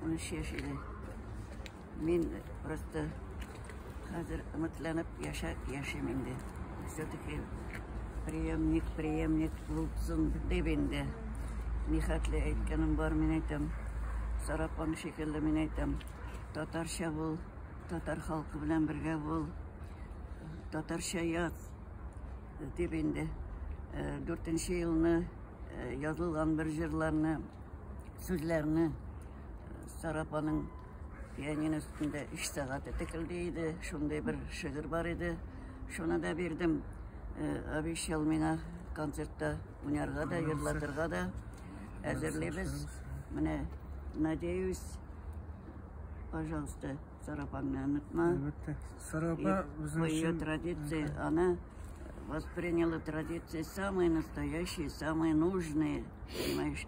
13 яшь иде. Мин просто хәзер өметләнеп яшә, яшим инде. Все-таки преемник, преемник булсын дип инде. Нихәтле әйткәнем бар, мин әйтәм. Сара апаң шикелле мин әйтәм. Татарча бул, татар халкы белән бергә бул, татарча яз дип инде. Дүртенче елны язылган бер җырларны, сүзләрне Сара апаның пианино өстендә өч сәгате текелди иде. Шундый бер шигырь бар иде. Шуны да бирдем. Обещал миңа концертта уйнарга да, җырлатырга да әзерлибез. Менә, надеюсь, пожалуйста, Сара апаңны онытма. Әлбәттә. Сара апа безнең По ее өчен традиции она восприняла традиции самые настоящие, самые нужные, понимаешь?